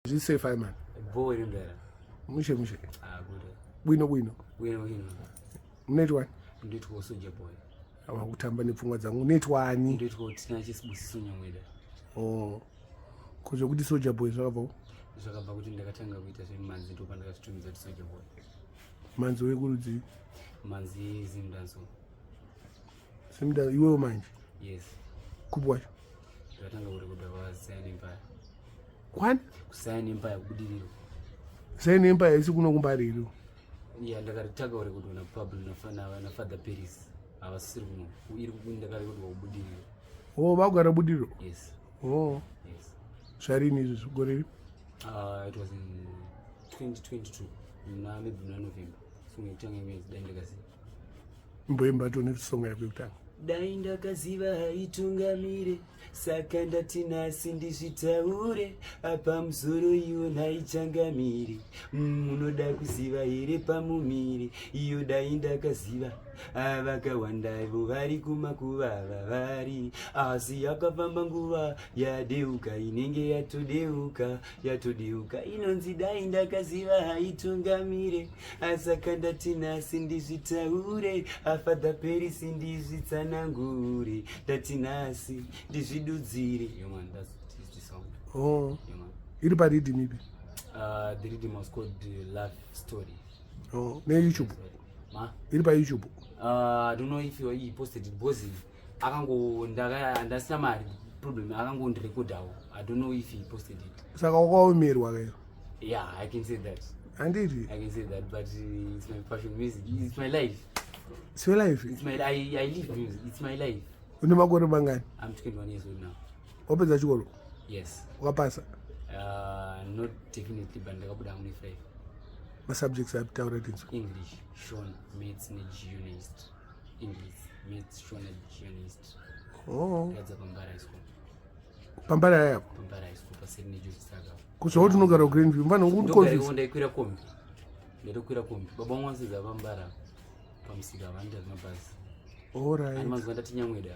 Zviri safe man. Bho iri mbera. Mushe mushe. Ah, good. Bwino bwino. Bwino bwino. Munoitwa ani? Ndoitwa Soja Boy. Ava kutamba nepfungwa dzangu. Unoitwa ani? Ndoitwa Tina Chisibusiso Nyamweda. Oh. Ko zvekuti Soja Boy zvakabva? Zvakabva kuti ndakatanga kuita zvemanzi ndipo pandakazvitumidza kuti Soja Boy. Manzi wekurudzi? Manzi Zimdanso. Zimdanso iwewe manje? Yes. Kupi wacho? Ndakatanga kurekodha kwa Zion Empire. Kwani? Zion Empire kubudiriro. Zion Empire isi kuno kumbari iri. Yeah, ndakatanga kurekodwa na Pablo na na Father Paris. Havasiri kuno. Iri ndakarekodwa kubudiriro. Oh, vakugara budiriro? Yes. Oh. Yes. Zvarini izvi gore ripi? It was in 2022. Muna maybe muna November. So ngekutanga mwedzi dai ndakaziva. Mboimba tione song yako yekutanga. Dai ndakaziva haitungamire saka ndati nhasi ndizvitaure apa musoro iwo nhaichangamire munoda kuziva here pamumire iyo dai ndakaziva vakawanda ivo vari kumakuva vavari asi yakafamba nguva yadeuka inenge yatodeuka yatodeuka inonzi dai ndakaziva haitungamire asaka ndati nhasi ndizvitaure aFather Paris ndizvitsanangure ndati nhasi ndizvidudzire. Yo man, that's the song. Oh. Yo man. Iri pariddim ipi? The rhythm was called Love Story. Oh, neYouTube. Ma? Iri paYouTube. I don't know if he posted it because akango ndaka ndasina mari problem akangondirekodhawo. I don't know if he posted it. Saka wakaomerwa kayo. Yeah, I can say that. Handiti? I can say that, but it's my passion music. It's my life. It's your life? It's my I live music. It's my life. Une makore mangani? I'm 21 years old now. Wapedza chikoro? Yes. Wakapasa? Not definitely, but ndakabuda hangu ne5. Masubjects apitaura tinzwa. English, Shona, Maths neGeo neHistory. English, Maths, Shona, Geo neHistory. Oh. Ndakadza paMbara High School. Pambara yapo. PaMbara High School paseri neJozi Saka. Kuzva kuti unogara kuGreenview, mfana Ndogara ndaikwira kombi. Ndaitokwira kombi. Baba vangu vasidza paMbara pamusika vanoita zvemabhazi. Alright. Ani mazuva ndati Nyamweda.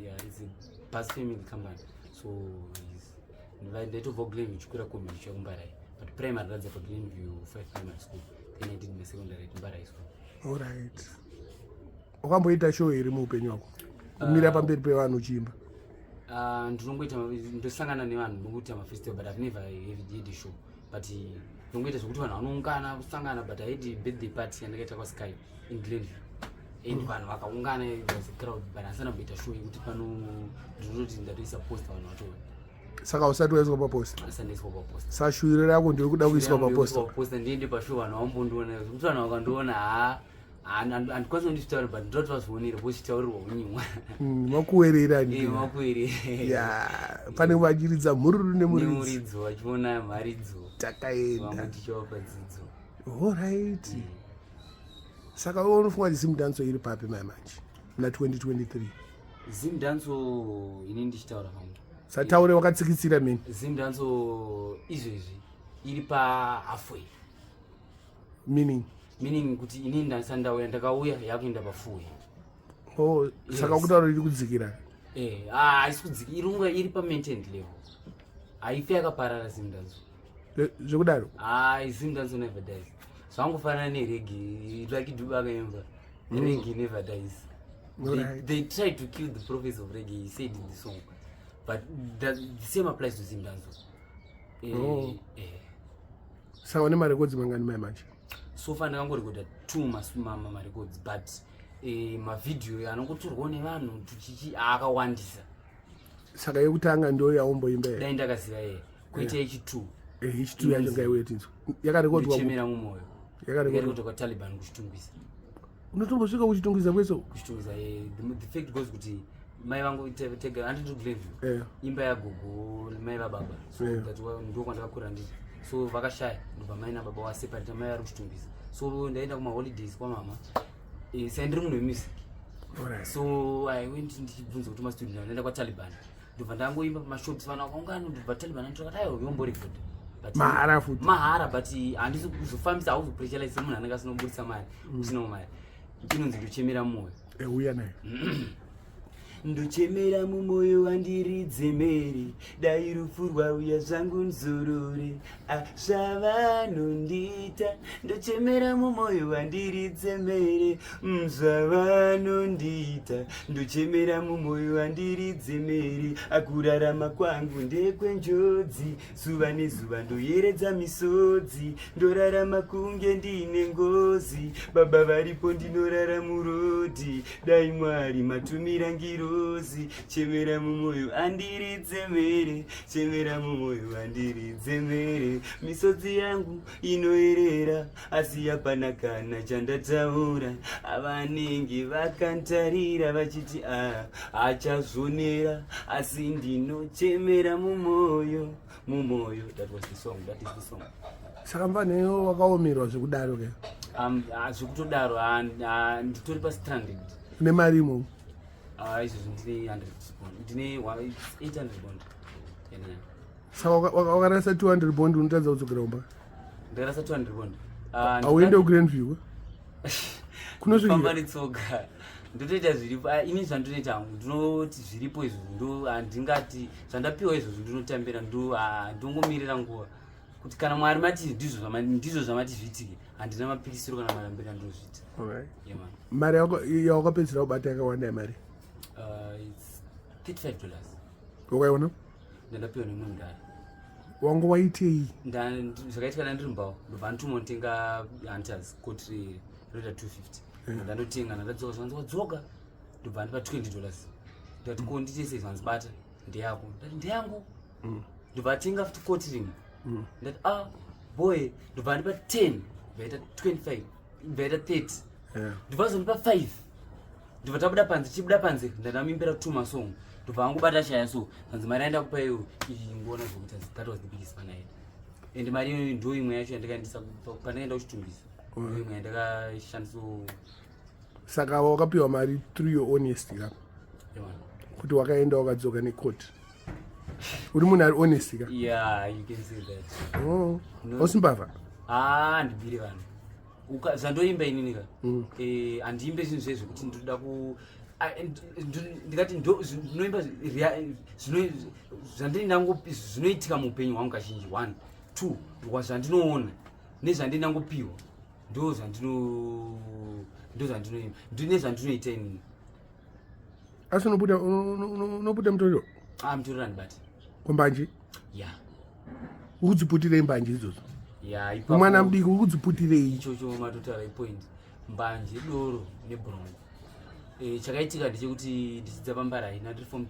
Yeah, it's a bus family company. So ndaitobva kuGlenview ndichikwira kombi ndichiuya kuMbara. But primary ndadza paGlenview 5 Primary School. Then I did my secondary at Mbara High School. Alright. Wakamboita show here muupenyu hwako? Kumira pamberi pevanhu uchiimba? Ndinongoita ndosangana nevanhu ndongoita mafestival, but I've never had a show, but ndongoita zvekuti vanhu vanoungana kusangana, but I had birthday party yandakaita kwaSky in Glenview and vanhu vakaungana, it was a crowd, but handisana kumboita show yekuti pano ndinototi ndatoisa post vanhu vatouya. Saka usati waiswa papost? Asandaiswa papost. Saka shuwiro rako ndeyekuda kuiswa papost? Papost, ndiende pashow vanhu vambondiona, zvekuti vanhu vakandiona ha handikwanisi kunditaura, but ndinoti vazvionere vochitaurirwa unyimwa. Makuwerera. Makuwerera. Ya, pane vachiridza mhururu nemuridzo. Nemuridzo, vachiona mharidzo. Takaenda. Vamwe tichivapa dzidzo. Alright. Saka iwe unofunga kuti Zimdancehall iri papi mai manje muna 2023? Zimdancehall, ini ndichitaura hangu, Sataure wakatsikitsira meni. Zimdancehall izvezvi iri pahalfway. Meaning? Meaning kuti inini ndandisati ndauya, ndakauya yakuenda pafuwe. Oh, saka kutaura iri kudzikira? Eh, ah, haisi kudzika, irunga iri pamaintained level, haifi yakaparara Zimdancehall. Zvekudaro? Hai, Zimdancehall never dies. Zvangofanana nereggae, Lucky Dube akaimba "Reggae never dies." They tried to kill the prophets of reggae, he said in the song, but the same applies to Zimdancehall. Oh. Eh. Saka une marekodzi mangani mai manje? So far ndakangorekodha two marecords, but mavhidhiyo anongotorwawo nevanhu tuchichi akawandisa. Saka yekutanga ndo yaumboimba here? Dai ndakaziva iye, kuita yechi2. Yechi2 yacho ngaiuye tinzwa. Yakarekodwa? Ndichemera mumwoyo. Yakarekodwa? Yakarekodwa kwaTaliban kuChitungwiza. Unotombosvika kuChitungwiza kweso? Kuchitungwiza. The fact goes kuti mai vangu tega handiti Glenview, imba yagogo mai vababa, so that ndo kwandakakura ndiri. So vakashaya, ndobva mai nababa waseparata, mai vari kuChitungwiza, so ndaenda kumaholidays kwamama. Sai ndiri munhu wemusic, so I went ndichibvunza kuti mastudio, ndaenda kwaTaliban, ndobva ndangoimba pamashops, vanhu vakaungana, ndobva Taliban anditora kati aiwa, yomborekodha. Mahara futi? Mahara, but handisi kuzofambisa, hauzopressurize semunhu anenge asina kubudisa mari, usinawo mari. Inonzi Ndochemera Mwoyo. Uya nayo. Ndochemera mumwoyo wandiridze mhere, dai rufu rwauya zvangu nzorore. Ah, zvavanondiita, ndochemera mumwoyo wandiridze mhere. Zvavanondiita, ndochemera mumwoyo wandiridze mhere. Akurarama kwangu ndekwenjodzi, zuva nezuva ndoyeredza misodzi, ndorarama kunge ndine ngozi. Baba varipo ndinorara murodhi, dai Mwari matumira ngirozi. Chemera mumwoyo andiridze mhere, chemera mumwoyo andiridze mhere. Misodzi yangu inoerera, asi hapana kana chandataura. Avanenge vakantarira vachiti a achazvonera, asi ndinochemera mumwoyo, mumwoyo. That was the song, that is the song. Saka mvaneyo wakaomerwa zvekudaro ke? Zvekutodaro, nditori pastranded. Une mari imomo? Izvozvo ndine 100 bond, ndine 800 bond. Yeah. Saka wakarasa 200 bond, unotadza kudzokera kumba? Ndakarasa 200 bond. Auende kuGrandview kunosvikira? Famba netsoka, ndotoita zviripo. Ini zvandinoita hangu, ndinoti zviripo izvozvo, ndo handingati zvandapiwa izvozvo ndinotambira. Ndongomirira nguva kuti kana Mwari mati ndizvo zvamati zviitike, handina mapikisiro kana marambiro andinozviita. Yeah, man. Mari yawakapedzera kubata yakawanda yemari? It's $35. Wakaiona? Ndandapiwa nemunhu ndari. Wanga waitei? Zvakaitika, ndandiri mbawo, ndobva ndituma kutenga Hunters koti roita 250. Ndandotenga, ndadzoka, zvanzi wadzoka, ndobva ndipa $20. Ndati ko ndiite sei? Zvanzi bata, ndeyako. Ndati ndeyangu. Ndobva atenga futi koti rimwe. Ndati ah boy, ndobva andipa 10, bvaita 25, bvaita 30. Ndobva azondipa 5, ndobva tabuda panze. Chibuda panze, ndandamimbira two masong, ndobva angobata shaya. So zvanzi mari yaenda kupa iyo iyi, ngoona zvokuti that was the biggest man I had. And mari iyoyo ndo imwe yacho yandakaendesa pandakaenda kuchitumbisa, ndo imwe yandakashandisa. Saka wakapiwa mari through your honesty ka? Yeah, man. Kuti wakaenda wakadzoka nekoti, uri munhu ari honest ka? Yeah, you can say that. Oh. No. Ausimbavha? Ah, handibiri vanhu. Zvandoimba inini ka, handiimbe zvinhu zve zvekuti ndinoda ku ndikati ndinoimba zvandinango zvinoitika muupenyu hwangu kazhinji. One, two, zvandinoona nezvandinangopiwa ndo zvandinoimba nezvandinoita inini. Asi unobuda unobuda mutoriro? Ah, mutoriro handibati. Kumbanje? Ya. Ukudziputirei mbanje idzodzo? Ya, ipapo. Mwana mudiki, ukudziputirei? Ichocho matotaura ipoint. Mbanje, doro nebrongo. Chakaitika ndechekuti ndichidza pambarai, ndiri form 3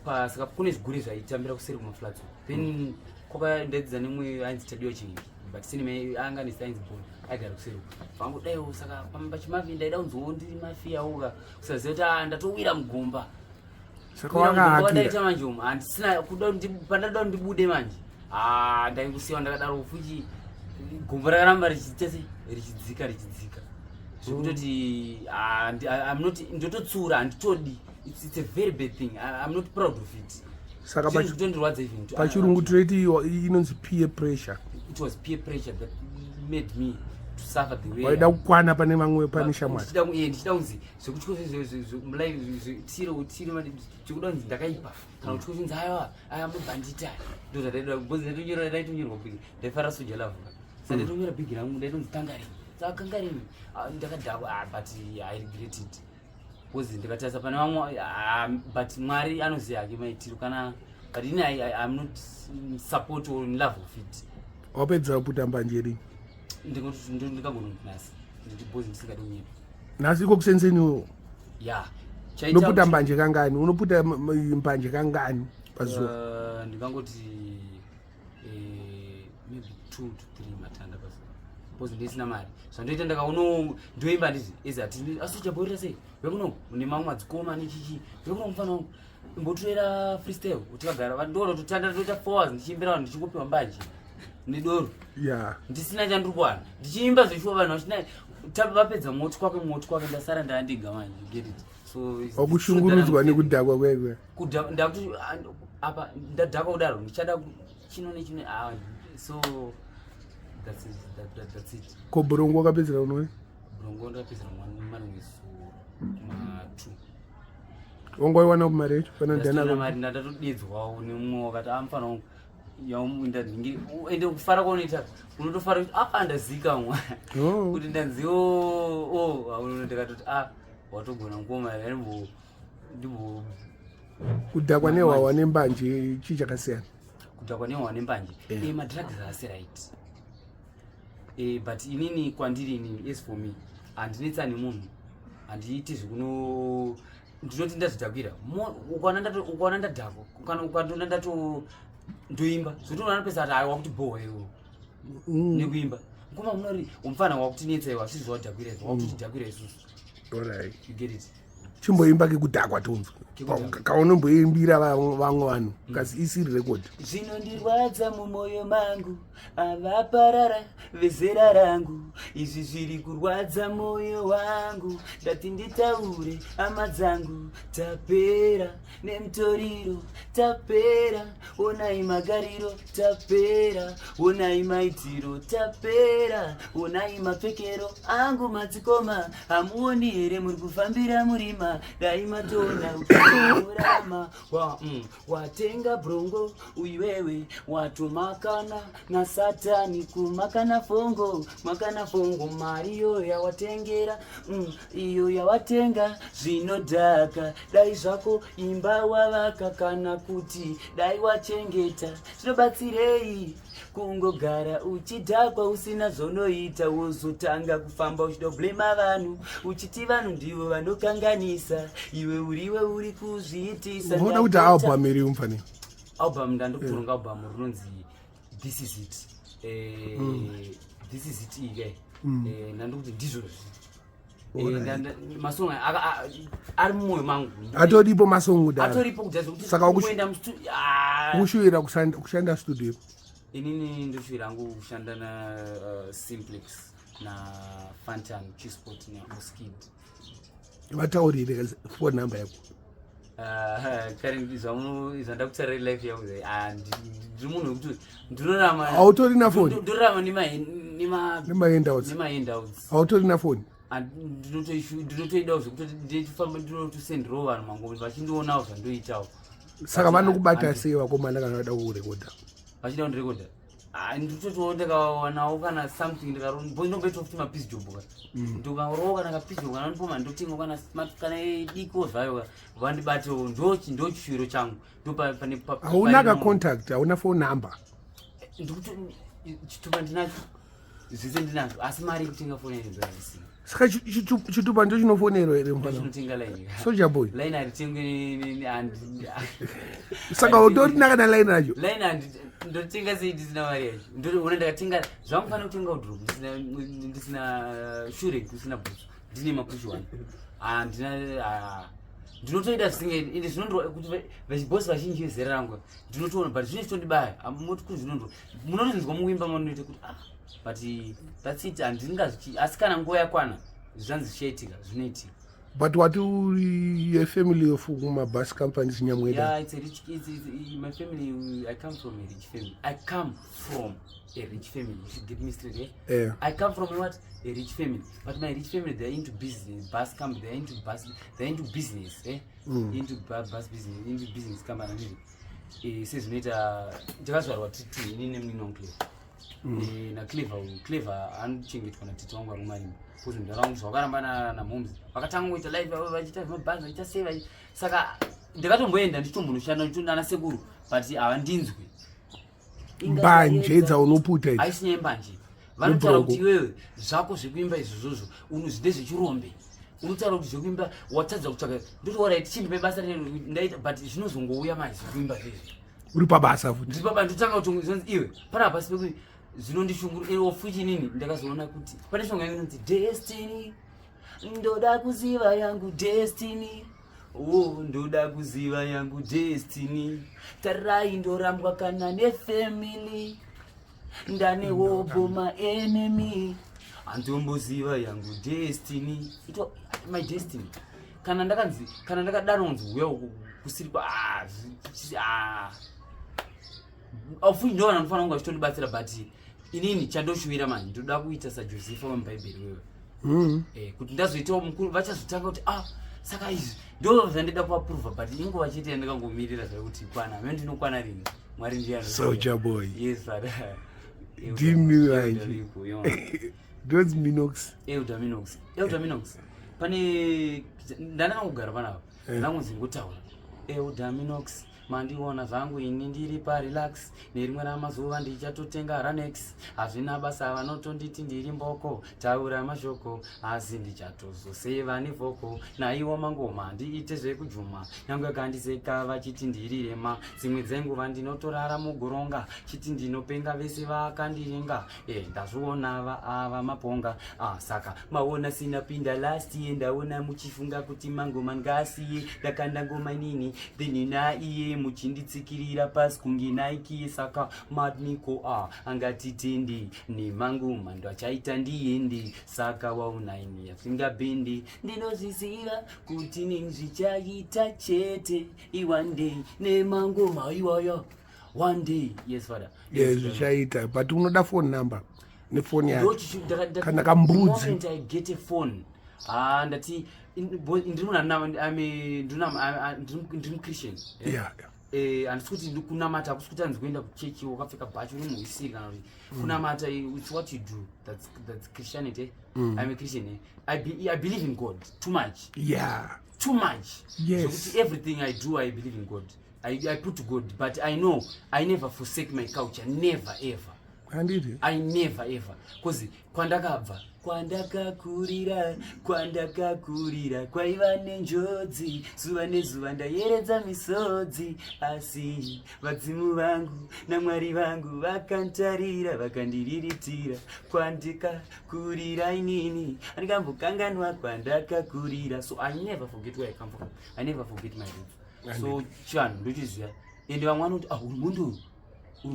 pasaka, kune zvigure zvaitambira kuseri kumaflats. Then kwaka ndaidzidza nemwe ainzi Tadiwa Chingi, but sine anga nesi ainzi Bon, aigara kuseri uko. Vangudaiwo, saka pachimafi ndaida kunziwo ndiri mafiya uka, kusaziva kuti ndatowira mugomba. Saka Kuwira mugomba wakaakira? Wandaita manje umu handisina kuda pandada kuti ndibude manje. Ah, ndaingusiwa ndakadaro futi, gomba rakaramba richiita sei, richidzika, richidzika, zvekutoti I'm not, ndototsura, handitodi. It's a very bad thing. I'm not proud of it. Saka Zvinhu zvikutondirwadza even pachirungu tinoiti inonzi peer pressure. It was peer pressure that made me to suffer the way. Waida kukwana pane vamwe, pane shamwari. Ndichida kunzi zvekutyo tiro tiro, zvekuda kunzi ndakaipa, kana kuti kunzi aiwa, aya mabhanditi aya, ndo zvandaida, because ndaitonyorwa, ndaitonyorwa bhigi. Ndaifara Soul Jah Love, saka ndaitonyora bhigi rangu, ndaitonzi Kangarini. Saka Kangarini, ndakadhakwa. But I regret it, because ndikatarisa pane vamwe, but Mwari anoziva hake maitiro kana, but ini I'm not in support or in love of it. Wapedza kuputa mbanje rini? Ndingagonoti nhasi, nditi ndisingadi kunyepa. Nhasi iko kusenzeniwo? Ya. Unoputa mbanje kangani? Unoputa mbanje kangani pazuva? Ndingangoti maybe 2 to 3 matanda pazuva, because ndisina mari. Zvandoita, ndakaono ndoimba, ndizi ezati asi uchaborera sei vekuno nemamwe madzikoma nechichi vekuno, mufana wangu, imbotorera freestyle kuti vagara ndoona kutotanda, ndoita 4 hours ndichiimbira vanhu, ndichingopiwa mbanje nedoro. Ndisina chandiri kuwana, ndichiimba zveshuwa, vanhu vachina vapedza moti kwake, moti kwake, ndasara ndaandiga manje. You get it? So it's the truth that I'm Wakushungurudzwa feeling. Nekudhakwa kwekwe. Ndakuti apa ndadhakwa kudaro, ndichada chino nechino. So that's it, that's it. Ko bhurongo wakapedzera unoi? Brongo ndakapedzera marimwe zuro ma2. Wanga waiwana kumari yacho pana Ndasina ndana. mari, ndatodedzwawo nemumwe wakati amufana wangu yaundadhingi. Ende kufara kwaunoita, unotofara kuti a ndazikamwa kuti ndanzi o ndikatoti a watogona mukoma, ndimbo ndimbo. Kudhakwa nehwawa nembanje chii chakasiyana? Kudhakwa nehwawa nembanje? Yeah. Madrugs haasi right, but inini, kwandiri inini, as for me, handinetsani munhu, handiiti zvekuno. Ndinoti ndazvidhakwira, ukaona ndadhakwa kana ukandona ndato ndoimba, zvotoona pesa ati aiwa kuti bhowa iwo nekuimba ngoma munori umfana wakutinetsa iwo, asi zvawadhakwira izvo wakutidhakwira isusu. Alright. You get it? Chimboimba kekudhakwa tonzwa. Kekudhakwa. Kaunomboimbira vamwe vanhu kasi isiri record. Zvinondirwadza mumwoyo mangu, avaparara vezera rangu. Izvi zviri kurwadza mwoyo wangu, ndati nditaure hama dzangu. Tapera nemutoriro, tapera, onai magariro, tapera, onai maitiro, tapera, onai mapfekero angu. Madzikoma, hamuoni here muri kufambira murima? Dai matoona ukurama watenga brongo uiwewe, watomakana nasatani kumakana fongo, makana fongo. Mari iyo yawatengera iyo yawatenga zvinodhaka, dai zvako imba wavaka kana kuti dai wachengeta. Zvinobatsirei kungogara uchidhakwa usina zvonoita, wozotanga kufamba uchidoblema vanhu, uchiti vanhu ndivo vanokanganisa, iwe uriwe uri kuzviitisa? Unoda kuti album iri mufani? Album, ndandikutoronga album rinonzi "This Is It". "This Is It" ike ndandikuti ndizvo. Masongo ari mumwoyo mangu. Atoripo masongo dara? Atoripo kudhaya zvekuti Saka kungoenda ah, Ushuvira kushanda studio? Inini ndoshuvira hangu kushanda na Simplex, naFantan, Chisport neOskid. Vataurire phone number yako. Currently zvandakutaura, life yangu, ah, ndiri munhu wekuti ndinorarama Hautorina phone? Ndorarama Nemahandouts. Nemahandouts. Hautorina foni? Ndinotoidawo zvekutoti ndifamba ndinotosenderawo vanhu mangoma vachindionawo zvandoitawo. Saka vanokubata sei vakomana kana vada kurekodha? Vachida kundirekodha, nditotiwo ndikawanawo kana something, ndinomboitawo futi mapiece job ka. Ndikarowo kana kapiece job kana ndipoma, ndotengawo kana smart kana diko zvayo ka, vandibatewo. Ndo chishuviro changu, ndo pane Hauna ka contact? Hauna phone number? Ndikuti chitupa ndinacho, zvese ndinazvo, asi mari yekutenga foni yacho ndozvisina. Saka chitupa ndo chinofonerwa here mufana? Chinotenga line. Soja Boy. Line haritengwe. Saka utorina kana line racho? Line ndotenga sei ndisina mari yacho? Ndoona ndakatenga zvangufanira kutenga wardrobe ndisina shure, kusina bhutsu, ndine mapush one, handina. Ndinotoida zvisingaiti, ende zvinondiro kuti vachibhosi vazhinji vezera rangu ndinotoona, but zvine chitondibaya moti kuti zvinondiro munotonzwa mukuimba manoita kuti ah, but that's it, handingazvichi, asi kana nguva yakwana zvanzi zvichaitika, zvinoitika. But wati uri a family of kumabus companies, Nyamweda? Yeah, it's a rich. It's my family. I come from a rich family. I come from a rich family. You should get me straight. Eh? Yeah. I come from what? A rich family. But my rich family, they're into business. Bus company. They're into bus. They're into business. Eh? Into bus business. Into business company. Handiti? Sezvinoita ndakazvarwa titi inini nemunini wangu Clever. NaClever uyu, Clever anochengetwa natete wangu ari kumarimba, because mudhara zvakaramba namoms vakatanga kuita life yavo vachiita zvemabhazi, vachiita sei, saka ndakatomboenda ndichitombonoshanda ndichonana sekuru, but havandinzwi. Mbanje dzaunoputa idzi? Haisi nyaya yembanje. Vanotaura Nebrongo. kuti iwewe zvako zvekuimba izvozvozvo ndezvechirombe. Unotaura kuti zvekuimba watadza kutsvaka. Ndoti alright, chindipe basa ndaita, but zvinozongouya manje zvekuimba zvezvi. Uri pabasa futi? Ndiri paba, ndotanga kuti zvonzi iwe pana pasi pekuti zvinondishunguru futi. Inini ndakazoona kuti pane shonga yangu inonzi "Destiny". Ndoda kuziva yangu destiny, o ndoda kuziva yangu destiny. Tarirai, ndorambwa kana nefamily, ndane hobo maenemy, handomboziva yangu destiny. Ito my destiny, kana ndakanzi, kana ndakadanonzi uya uku kusiri kwa ah, ah. Afuti ndo vanhu vanofanira kunge vachitondibatsira, but inini chandoshuwira mani, ndoda kuita saJosefa wemubhaibheri wewe. Kuti ndazoitawo mukuru, vachazotanga kuti ah, Saka izvi ndo zvandida kuvaprova, but inguva chete yandakangomirira zvekuti kwana me ndinokwana rini, Mwari ndiye. Soldier boy. Yes, father. Ndimi manje. Ndonzi Minox. Elder Minox, Elder Minox. Pane ndandakangogara panapa, ndangonzi ndikutaura Elder Minox. Mandiona zvangu ini ndiri parelax, nerimwe ramazuva ndichatotenga Ranex. Hazvina basa vanotonditi ndiri mboko, taura mashoko, asi ndichatozoseva nevhoko. Naiwo mangoma ndiite zvekujuma, nyange akandiseka vachiti ndiri rema. Dzimwe dzenguva ndinotorara mugoronga, chiti ndinopenga vese vakandiringa. Ndazviona vaava maponga. Ah, saka maona sinapinda last year, ndaona muchifunga kuti mangoma ngasiye. Ndakanda ngoma inini, then naiye muchinditsikirira pasi kunge Nike. Saka madniko a angatitendi nemangoma ndo achaita ndiende. Saka waona ini asingabhendi, ndinozviziva kuti nini zvichaita chete i-one day nemangoma iwayo, one day. Yes, father. Yes, zvichaita, but unoda phone number nefoni yake kana kambudzi. Moment I get a phone, ah, ndati ndiri muChristian. Handisi kuti ndikunamata, hakusi kuti hanzi kuenda kuchechi wakapfeka bhachi uri muwisiri kana kuti kunamata. It's what you do, that's Christianity, eh? I'm a Christian, eh? I believe in God too much. Too much. Zvekuti everything I do, I believe in God. I put to God, but I know I never forsake my culture, never ever. Handiti? I never ever, because kwandakabva, kwandakakurira, kwandakakurira kwaiva nenjodzi. Zuva nezuva ndayeredza misodzi, asi vadzimu vangu naMwari vangu vakantarira, vakandiriritira. Kwandikakurira inini andikambokanganwa kwandakakurira. So I never forget where I come from, I never forget my roots. So chivanhu ndochiziva, ende vamwe vanoti, "Ah, uri munduru."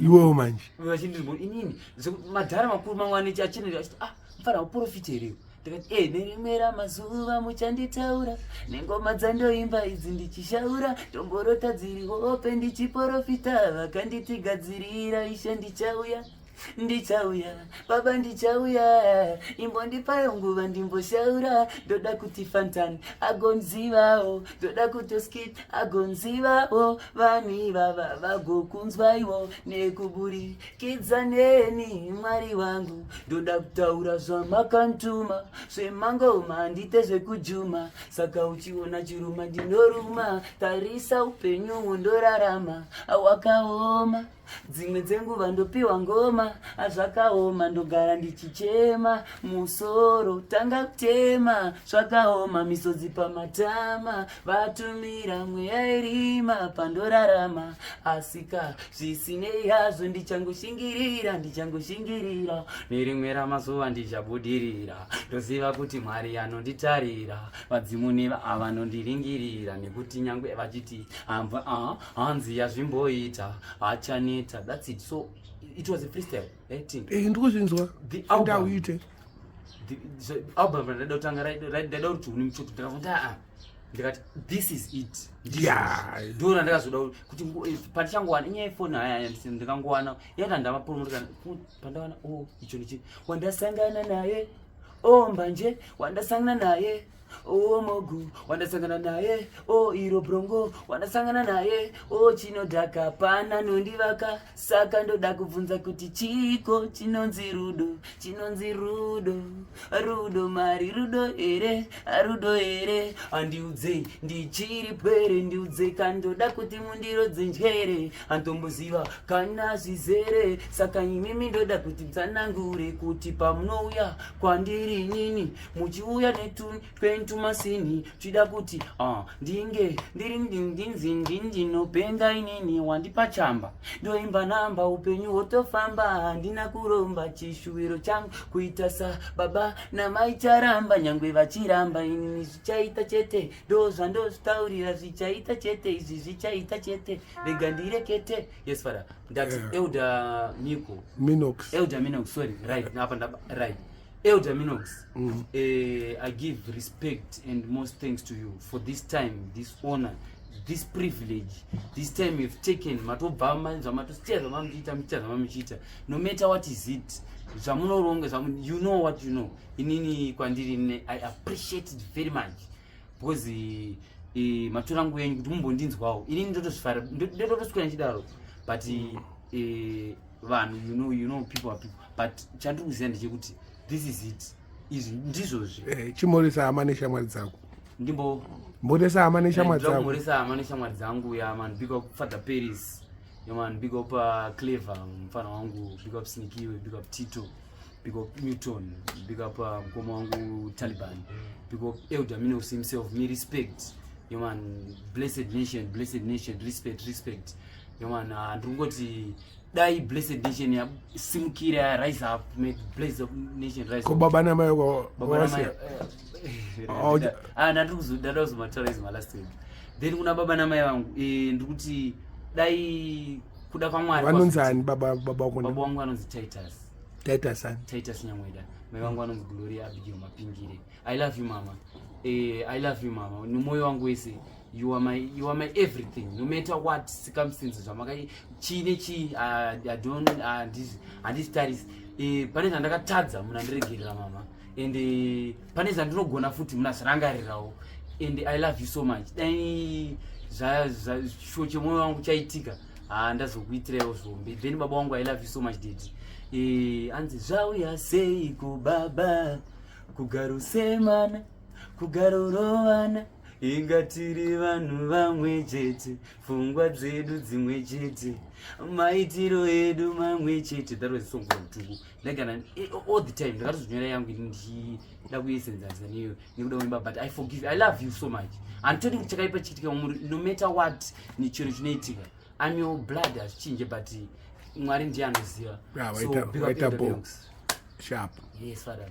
Iwewo manje. Vachindiri inini madhara makuru mamwe aneti achineri achiti, "Ah, mufana uprofita herewo?" Ndikati, "E, nerimwe ramazuva muchanditaura nengoma dzandoimba idzi ndichishaura, tomborota dziri hope ndichiprofita. Vakanditigadzirira Ishe, ndichauya, ndichauya baba, ndichauya. Imbondipayo nguva ndimboshaura. Ndoda kuti Fantan agonzivawo, ndoda kuti Skit agonzivawo, vanhu ivava vagokunzwaiwo nekuburikidza neni. Mwari wangu, ndoda kutaura zvamakantuma, zvemangoma ndite zvekujuma. Saka uchiona chiruma ndinoruma. Tarisa upenyu hundorarama wakaoma, dzimwe dzenguva ndopiwa ngoma, zvakaoma, ndogara ndichichema, musoro tanga kutema, zvakaoma, misodzi pamatama, vatumira mweya irima pandorarama. Asika zvisinei hazvo, ndichangoshingirira, ndichangoshingirira, nerimwe ramazuva ndichabudirira. Ndoziva kuti Mwari anonditarira, vadzimu nevanondiringirira, nekuti nyangwe vachiti hambwa, ah, hanzi yazvimboita hachaneta. That's it. So it was a freestyle, eh, thing. Ndikuzvinzwa. The album. Ndauite. The album randada kutanga ndaida kuti uni muchoto. Ndakati, aa, ndikati, "This is it." Ndo randakazoda kuti pandichangowana inyaya yefoni haya, ndikangowana yata ndamapromota pandawana o icho nichi wandasangana naye, o mbanje wandasangana naye, o mogu wandasangana naye, o iro brongo wandasangana naye, o chinodhaka pana nondivaka. Saka ndoda kubvunza kuti chiko chinonzi rudo, chinonzi rudo, rudo mari, rudo here, rudo here? Handiudzei, ndichiri pwere, ndiudzei kandoda kuti mundirodze njere, handomboziva kana zvizere. Saka imimi ndoda kuti tsanangure kuti pamunouya kwandiri inini, muchiuya netwentumasini, chida kuti, ah, ndinge ndiri ndinzi ndinopenga inini. Wandipa chamba, ndoimba namba, upenyu hwotofamba. Handina kuromba, chishuwiro changu kuita sababa namai Charamba. Nyangwe vachiramba, inini zvichaita chete, ndo zvandozvitaurira, zvichaita chete, izvi zvichaita chete, rega ndirekete. Yes, father. Ndati Elder Miko. Minox. Elder Minox, sorry. Right, apa ndaba right. Elder Minox, I give respect and most thanks to you for this time, this honor, this privilege, this time you've taken. Matobva zvamatosiya zvamamuchiita, muchiita zvamamuchiita, no matter what is it zvamunoronga, you know what you know. Inini kwandiri I appreciate it very much. Because matora nguva yenyu kuti mumbondinzwawo. Inini ndotozvifara, ndotoswera ndichidaro, but vanhu, you know people are people. But chandiri kuziva ndechekuti this is it, izvi ndizvozvi. Chimhoresa hama neshamwari dzako. Ndimbo Mhoresa hama neshamwari dzako. Mhoresa hama neshamwari dzangu. Yeah man, big up Father Paris. Yeah man, big up Clever, mufana wangu. Big up Snikiwe, big up Tito, big up Newton, big up mukoma wangu Taliban, big up Elder Minos himself. Me respect. Yeah man, Blessed Nation, Blessed Nation, respect, respect. Yeah man, ndiri kungoti dai Blessed Nation yasimukira, rise up, make Blessed Nation rise Ko up. baba namai wako Baba namai wasiya? Oh, Ndandiri kuzodada kuzomataura izvi malast week. Then kuna baba namai vangu, ndiri kuti dai kuda kwaMwari Vanonzi ani baba wako? Baba vangu vanonzi Titus. Titus ani? Titus Nyamweda. Mai vangu vanonzi Gloria Abigail Mapingire. I love you, mama. I love you, mama, nemwoyo wangu wese. You are my everything, no matter what circumstances zvamakai, chii nechii. I don't handizvitarisi. Pane zvandakatadza, munandiregerera, mama, and pane zvandinogona futi, munazvirangarirawo, and I love you so much. Dai shuo chemwoyo wangu chaitika, handazokuitiraiwo zvombe. Then baba wangu, I love you so much, daddy. Anzi zvauya seiko, baba, kugarosemana, kugarorovana, inga tiri vanhu vamwe chete, pfungwa dzedu dzimwe chete, maitiro edu mamwe chete. That was song from Tuku. Ndaigana all the time, ndakatozonyora yangu ini ndichida kuisenzanisa neyo nekuda kuimba. But I forgive, I love you so much. Handitodi kuti chakaipa chiitika muri, no matter what, ni chiro chinoitika. I'm your blood, hazvichinje, but Mwari ndiye anoziva. Yeah, So, big up waita Elder bo. Leonx. Sharp. Yes, father.